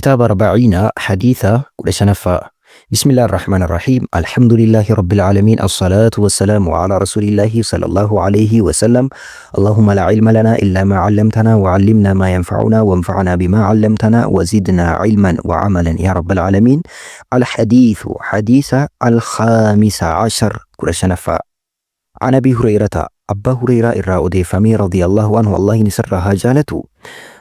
Kitaaba Arba'iina hadiitha 15ffaa. Bismillah ar-Rahmaan ar-Rahiim. Alhamdulillahi Rabbil Aalamiin. As-salaatu wassalaamu ala Rasuulillahi sallallahu alayhi wa sallam. Allahumma la ilma lana illa ma 'allamtana wa 'allimna ma yanfa'una wanfa'na bima 'allamtana wa zidna 'ilman wa 'amalan ya Rabbal Aalamiin. Al-hadiithu hadiisa al-khaamisa ashar 15ffaa. An Abii Hureyrata, Abbaa Hureyraa irraa odeeffamee radiyallahu anhu Allahin isarraa haa jaalatu,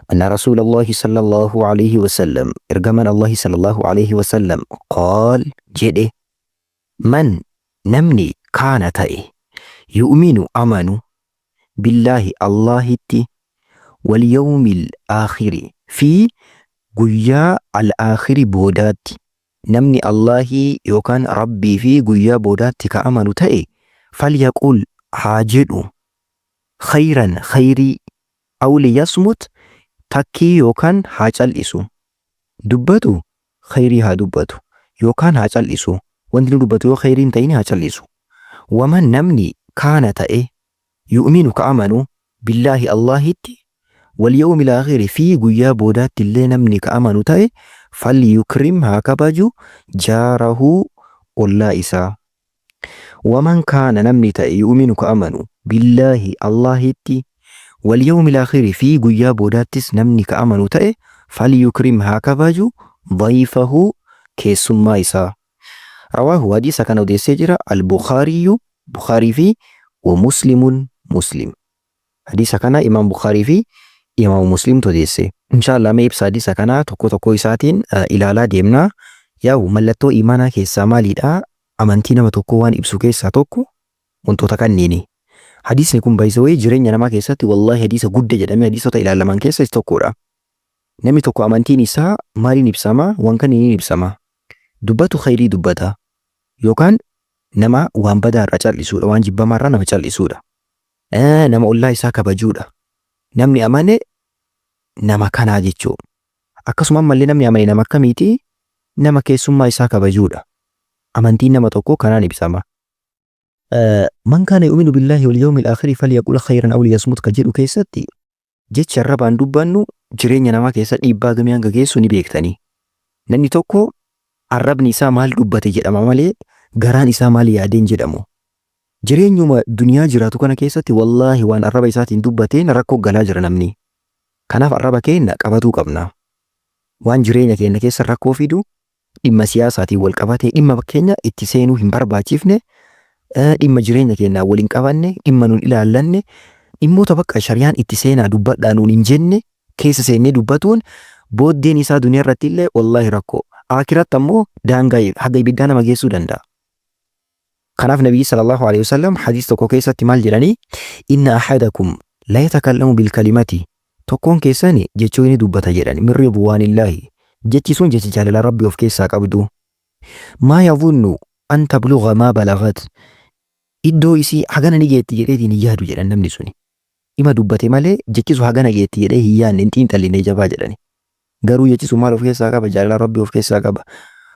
Anna Rasuulallahi sallallahu aleyhi wasallam, Ergamaan Allahi sallallahu aleyhi wasallam, qaal jedhe, Man namni kaana ta'e, yu'minu amanu, billaahi Allahitti, wal yawmil aakhiri fi guyyaa al aakhiri boodaatti, Namni Allaahii yookaan Rabbii fi guyyaa boodaatti ka amanu ta'e, falyaqul haa jedhu, khayran khayrii, aw liyasmut takkii yookaan haa cal'isu. Dubbatu khayrii haa dubbatu yookaan haa cal'isu. Wanti inni dubbatu yoo khayrii hin ta'in haa cal'isu. Waman namni kaana ta'e, yu'minu ka amanu, billaahi Allaahitti, wal yawmil aakhiri fi guyyaa boodaattillee namni ka amanu ta'e, fal yukrim haa kabaju, jaarahu ollaa isaa. Waman kaana namni ta'e, yu'minu ka amanu, billaahi Allaahitti, wal yawmil aakhiri fi guyyaa boodaattis namni ka amanu ta'e, fal yukrim haa kabaju, dayfahu keessummaa isaa. Rawaahu hadiisa kana odeessee jira Al-Bukhaariyyu Bukhaarii fi wa Muslimun Muslim. Hadiisa kana Imaam Bukhaarii fi Imaamu Muslimtu odeesse. Inshaa Allah mee ibsa hadiisa kanaa tokko tokkoo isaatiin ilaalaa deemna. Yaa'u mallattoo iimaanaa keessaa maaliidha? Amantii nama tokkoo waan ibsu keessaa tokko wantoota kanniini. Hadiisni kun by the way jireenya namaa keessatti wallaahi hadiisa gudda jedhamee hadiisota ilaalaman keessa isa tokkodha. Namni tokko amantiin isaa maaliin ibsama? Waan kanniiniin ibsama. Dubbatu khayrii dubbata. Yookaan nama waan badaa irraa cal'isuudha, waan jibbamaa irraa nama cal'isuudha. Nama ollaa isaa kabajuudha. Namni amane nama kanaa jechuu. Akkasuma ammallee namni amane nama akkamiiti? Nama keessummaa isaa kabajuudha. Amantiin nama tokkoo kanaan ibsama. Man kaana yu'minu billaahi wal yawmil aakhiri falyaqul khayran aw liyasmut ka jedhu keessatti Jechi arrabaan dubbannu jireenya namaa keessa dhiibbaa hagamii hanga geessu ni beektanii. Namni tokko arrabni isaa maal dubbate jedhama malee garaan isaa maal yaade hin jedhamu. Jireenyuma duniyaa jiraatu kana keessatti wallaahi waan arraba isaatiin dubbateen rakkoo galaa jira namni. Kanaaf arraba keenna qabatuu qabna. Waan jireenya keenna keessa rakkoo fidu dhimma siyaasaatiin wal qabatee dhimma keenya itti seenuu hin barbaachifne, dhimma jireenya keenyaan wal hin qabanne, dhimma nun ilaallanne, dhimmoota bakka shariyaan itti seenaa dubbadhaa nuun hin jenne keessa seennee dubbatuun booddeen isaa duniyaa irratti illee wallaahi rakkoo. Aakiratti ammoo daangaa haga ibiddaa nama geessuu danda'a. Kanaaf Nabiyyi sallallahu alaihi wasallam hadiis tokko keessatti maal jedhanii? Inna ahadakum la yatakallamu bil kalimati, tokkoon keessani jechuu ni dubbata jedhani, min ridwaanillaahi, jechi sun jecha jaalala Rabbi of keessaa qabdu, maa yadhunnu an tablugha maa balagat, iddoo isii hagana ni geetti jedheetiin hin yaadu jedhan. Namni suni ima dubbate malee jechi sun hagana geetti jedhee hin yaanne, hin xiinxalline jabaa jedhani. Garuu jechi sun maal of keessaa qaba? Jaalala Rabbii of keessaa qaba.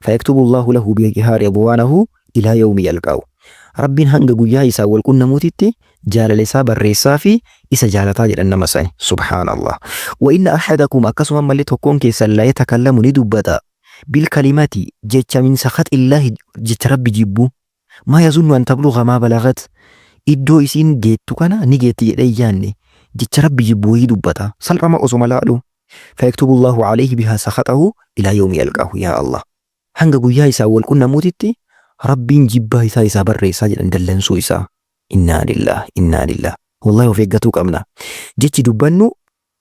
Fayaktubu Allahu lahu bihaa ridwaanahu ilaa yawmi yalqaahu. Rabbiin hanga guyyaa isaan wal qunnamuutitti jaalala isaa barreessaa fi isa jaalataa jedhan nama sani. Subhaanallah. Wa inna ahadakum akkasuma ammallee tokkoon keessan la yatakallamu ni dubbata. Bil kalimati jecha min sakhaxillaahi jecha Rabbi jibbu. Maa yazunnu an tablugha maa balagat iddoo isiin geettu kana ni geetti jedhee hin yaanne jecha Rabbi jibbu wayii dubbata. Salphama osoma laalu. Fayaktubu Allahu alayhi bihaa sakhatahu ilaa yawmi yalqaahu. Yaa Allah. Hanga guyyaa isaan wal qunnamuutitti Rabbiin jibbaa isaa isaa barreessaa jedhan dallansuu isaa. Innaa lillaah, innaa lillaah. Wallahi of eeggatuu qabna. Jechi dubbannu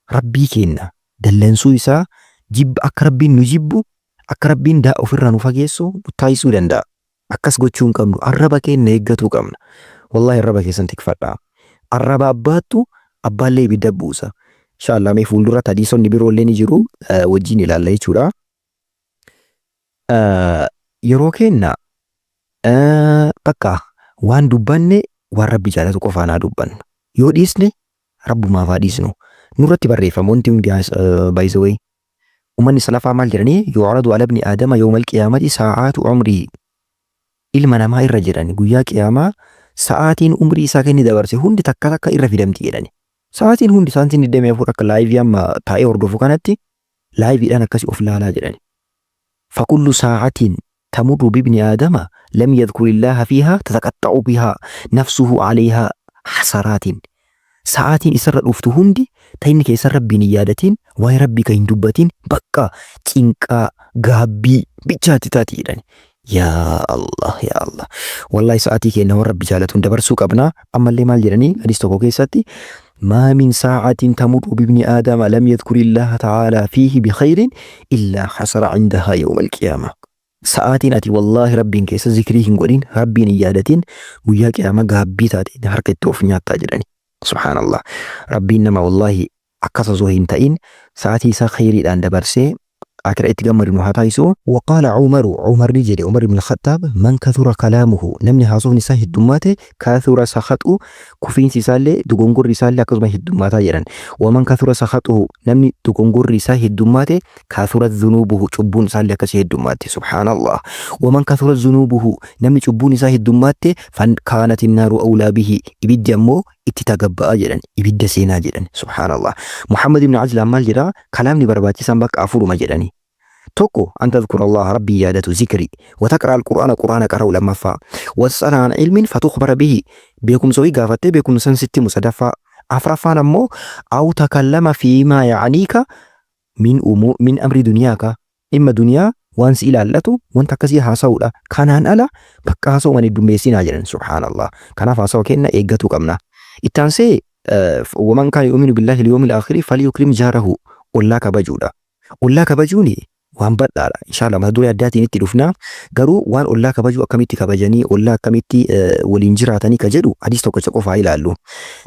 Rabbii keenna dallansuu isaa jibba akka Rabbiin nu jibbu, akka Rabbiin daa ofirraa nu fageessu nu taasisuu danda'a. Akkas gochuu hin qabnu. Arraba keenna eeggatuu qabna. Wallahi arraba keessan tikfadhaa. Arraba abbaattu abbaallee ibidda buusa. Inshallah mee fuulduratti hadiisonni biroollee ni jiru wajjin ilaalla jechuudha. Yeroo keenna bakka waan dubbanne waan Rabbi jaalatu qofaan haa dubbannu. Yoo dhiisne Rabbumaaf haa dhiisnu. Nurratti barreeffama wanti hundi by the way. Ummanni salafaa maal jedhanii? Yu'radu ala ibni aadama yawmal qiyaamati saa'aatu umrii. Ilma namaa irra jedhani guyyaa qiyaamaa sa'aatiin umrii isaa kan inni dabarse hundi takka takka irra fidamti jedhani. Sa'aatiin hundi sa'aatiin 24 akka laayivii amma taa'ee hordofu kanatti Laayiviidhaan akkasi of laalaa jedhani. Fakullu saa'atin tamurru bibni aadama lam yadhkurillaaha fiihaa tataqaxxa'u bihaa nafsuhu alayhaa hasaraatin. Sa'aatiin isarra dhuftu hundi ta inni keessa Rabbiin hin yaadatin, waa'ee Rabbii ka hin dubbatin, bakka cinqaa, gaabbii bichaatti taati jedhani. Yaa Allah, yaa Allah. Wallahi sa'aatii keenya waan Rabbi jaalatuun dabarsuu qabna. Ammallee maal jedhanii hadiis tokko keessatti: maa min saa'atin tamurru bibni aadama lam yadhkurillaha ta'aalaa fiihi bikhayrin illaa hasara indahaa yawmal qiyaama. Sa'aatiin ati wallaahi Rabbiin keessa zikrii hin godhin, Rabbiin hin yaadatin, guyyaa qiyaamaa gaabbii taate harka itti of nyaattaa jedhani. Subhaanallah. Rabbiin nama wallaahi akkas osoo hin ta'in sa'aatii isaa khayriidhaan dabarsee aakhira itti gammadu nu haa taasisu. Waqaala Umaru, Umar ni jedhe, Umar ibn Khaxxaab, man kathura kalaamuhu, namni haasofni isaa heddummaate, kathura sakhaxu, kufiinsi isaallee, dogongorri isaallee akkasuma heddummaataa jedhan. Waman kathura sakhaxuhu, namni dogongorri isaa heddummaate, kathurat dhunuubuhu, cubbuun isaallee akkasii heddummaatti. Subhaanallah. Waman kathurat dhunuubuhu, namni cubbuun isaa heddummaatte, fan kaanat innaaru awlaa bihi, ibiddi ammoo itti tagabba'a jedhan, ibidda seenaa jedhan. Subhaanallah. Muhammad ibn Ajlaan maal jedha? Kalaamni barbaachisaan bakka afuruma jedhani. Tokko, an tadhkura Allah, Rabbii yaadatu, zikri, wa taqra al-Qur'aana, Qur'aana qara'u lammaffaa, wa tas'ala an ilmin fatukhbara bihi, beekumsa wayii gaafattee beekumsa san sitti himu sadaffaa, afraffaan ammoo aw takallama fiimaa ya'aniika min umu min amri duniyaaka, dhimma duniyaa waan si ilaallatu wanta akkasii haasa'uudha. Kanaan ala bakka haasa'uman heddummeessinaa jedhan. Subhaanallah. Kanaaf haasawa keenna eeggatuu qabna. Itti aansee, waman kaana yu'minu billaahi wal-yawmil aakhiri falyukrim jaarahu, ollaa kabajuudha. Ollaa kabajuun waan bal'aadha. Inshallah mata duree addaatiin itti dhufna. Garuu waan ollaa kabajuu, akkamitti kabajanii, ollaa akkamitti waliin jiraatanii ka jedhu hadiis tokkicha qofaa ilaallu.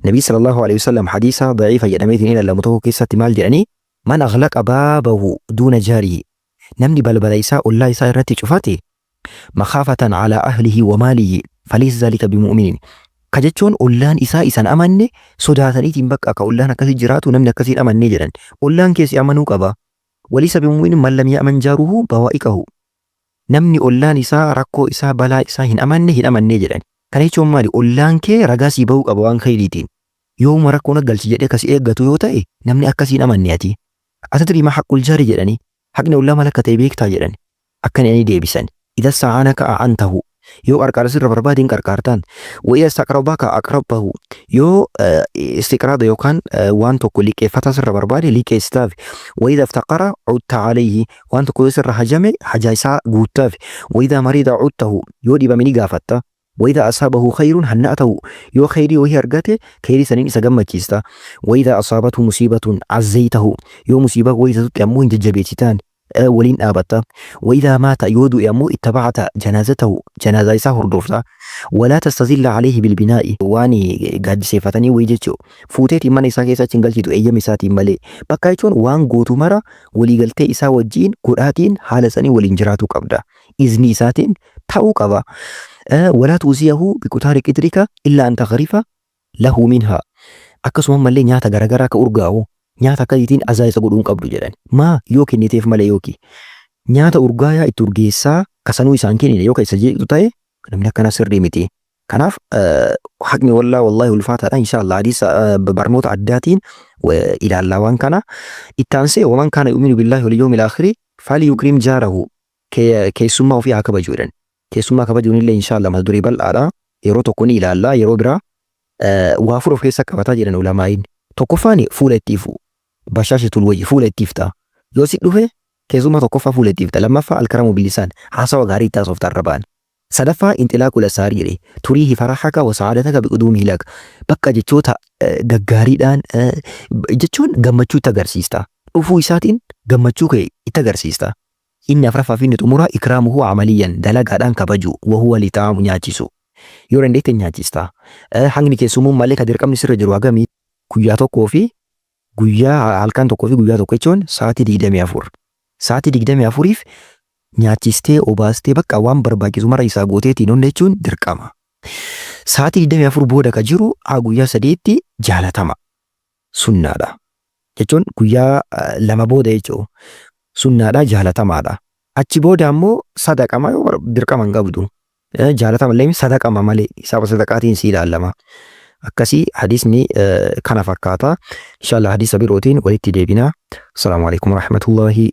Nabii sallallahu alaihi wasallam hadiisa da'iifa jedhameetiin ilaalamu tokko keessatti maal jedhanii? Man aghlaqa baabahu duuna jaarihi, namni balbala isaa ollaa isaa irratti cufate, makhaafatan alaa ahlihi wa maalihi, falaysa zaalika bimu'minin. Ka jechuun ollaan isaa isan amanne sodaataniitiin, bakka ka ollaan akkasii jiraatu namni akkasii hin amannee jedhan. Ollaan kee si amanuu qaba. Walaysa bimu'minin man lam ya'man jaaruhu bawaa'iqahu. Namni ollaan isaa rakkoo isaa, balaa isaa hin amanne, hin amannee jedhan. Kana jechuun maali? Ollaan kee ragaa sii bahuu qaba waan khayriitiin. Yoomuma rakkoo na galchi jedhee ka si eeggatu yoo ta'e, namni akkasii hin amanne ati. Atadrii maa haqqul jaari jedhanii. Haqni ollaa maal akka ta'e beektaa jedhan. Akkana jedhanii deebisan. Idha sta'aanaka a'antahu. Yoo qarqaara sirra barbaade hin qarqaartaan. Wa idha istaqradaka aqradtahu. Yoo istiqraada yookaan waan tokko liqeeffataa sirra barbaade liqeessitaaf. Wa idha iftaqara cudta alayhi. Waan tokko yoo sirra hajame hajaa isaa guuttaaf. Wa idha marida cudtahu. Yoo dhibame ni gaafatta. Wa idha asaabahu khayrun hanna'tahu. Yoo khayrii wahii argate khayrii saniin isa gammachiista. Wa idha asaabathu musiibatun azzaytahu. Yoo musiibaa wahii isa tuqxe ammoo hin jajjabeessitaan, waliin dhaabatta. Wa idha maata, yoo du'e ammoo, ittaba'ata janaazatahu, janaazaa isaa hordofta. Walaa tastazilla alayhi bilbinaa'i, waan gaaddiseeffatanii wayii jechuu fuuteetiin mana isaa keessa achi hin galchitu eeyyama isaatiin malee. Bakka jechuun waan gootu mara waliigaltee isaa wajjiin godhaatiin haala sanii waliin jiraatuu qabda. Iznii isaatiin ta'uu qaba. Walaa tuuziyahu biqutaari qidrika illaa an taghrifa lahu minhaa. Akkasuma ammallee nyaata garagaraa ka urgaa'u, nyaata akkasiitiin azaa isa godhuu hin qabdu jedhan. Maa yoo kenniteef malee, yooki nyaata urgaayaa itti urgeessaa ka sanuu isaan kennine yoo ka isa jeeqxu ta'e, namni akkanaa sirrii miti. Kanaaf haqni wallaa wallaahi ulfaataadha. Inshallah hadiisa barnoota addaatiin ilaallaa waan kana. Itti aansee, waman kaana yu'minu billaahi wal yawmil aakhiri falyukrim jaarahu, keessummaa ofii haa kabaju jedhan. Keessummaa kabajuun illee inshallah mata duree bal'aadha. Yeroo tokko ni ilaalla yeroo biraa. Waa afur of keessa qabataa jedhan ulamaa'iin. Tokkoffaan fuula itti ifu. Bashaashatul wajhi, fuula itti ifta. Yoo si dhufe keessummaa, tokkoffaa fuula itti ifta. Lammaffaa alkaramu bilisaan, haasawa gaarii itti haasofta arrabaan. Sadaffaa inxilaaqul asaariiri turiihi farahaka wa sa'aadataka biquduumihi lak. Bakka jechoota gaggaariidhaan jechuun gammachuu itti agarsiista. Dhufuu isaatiin gammachuu kee itti agarsiista. Inni afraffaa fi inni xumuraa ikraamuhu amaliyyan, dalagaadhaan kabaju, wahuwa lixaamu, nyaachisu. Yoo dandeette nyaachista. Hangni keessummummallee ka dirqamni sirra jiru hagamii? Guyyaa tokkoo fi guyyaa, halkan tokkoo fi guyyaa tokko jechuun sa'aatii 24. Sa'aatii 24f nyaachistee, obaastee, bakka waan barbaachisu mara isaa gooteetiin hunda jechuun dirqama. Sa'aatii 24 booda ka jiru haa guyyaa sadiitti jaalatama. Sunnaadha. Jechuun guyyaa 2 booda jechuun sunnaadha, jaalatamaadha. Achi booda ammoo sadaqama, yoo dirqama hin qabdu. Jaalatama illee sadaqama malee, hisaaba sadaqaatiin si ilaalama. Akkasii hadiisni kana fakkaata. Inshallah hadiisa birootiin walitti deebina. Assalaamu alaikum warahmatullahi.